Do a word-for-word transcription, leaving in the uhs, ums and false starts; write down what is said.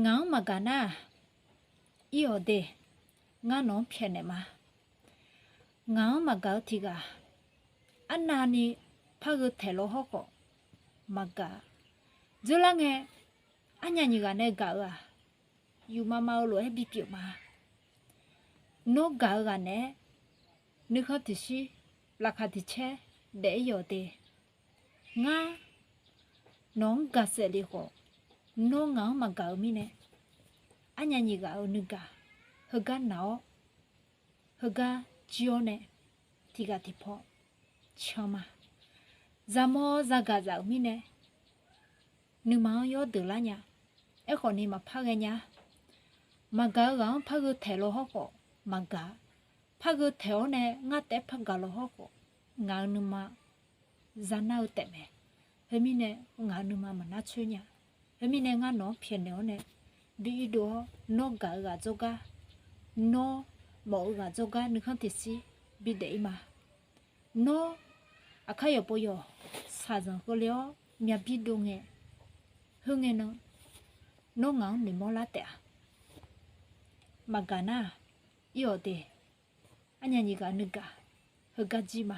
Ngaq-anr maqgaq nar-aq, ir-awq de. Ngar nawq-anr pyaeqnaeq ma. Ngaq-anr maqgaq-eu tiq ghaq, arnavni par gheu taeq law hawr khawf maqgaq. Dzeurlar ngae, arnyaf nyiq ghaq nae gaq-eu-aq, yufmav mav-eu lof-aer bipyeuf ma. Nawr gaq-eu ghaq naeq-aer nuikhanr tiqshir, laqkhaq tiqcaer daef-ir yawq de. Ngar nawq-anr gaqsaef le khawf, nawr ngaq-anr maqgaq-eu mirnae, arnyaf nyiq ghaq-euq nuigaq heugar naq-awr, heugar jir-awr nae tiq ghaq tiq paw can ma. Zaqmawr zagaq zaf-euq mirnae, nuima-anr yawr deuq lar nya. Aerkhawf ni maqpar ghae nya. Maqgaq-eu ghaq-anr par gheu taeq law hawr khawf maqgaq. Par gheu taeq-awr nae ngar taef-aer par gaq law hawr khawf, ngaq-euq nuima zanar-eu taef mae. Heumirnae ngaq-euq nuima maqnar coer nya. Heumirnae ngar nawq-anr pyaeqnaeq-awr nae bi irdov-awr, nawr gaq-eu ghaq dzawrgar, nawr mawf-eu ghaq dzawrgar nuikhanr tiqshir bidaef-ir ma. Nawr aqkar yawqpov yawq shaqzanq keuvle-awr myavbir dov ngae, khoerngae nan nawr ngaq-anr noeqmawr lar taef-a. Maqgaq nar-aq, ir-awq de. Arnyaf nyiq ghaq nuigaq heugar jir ma.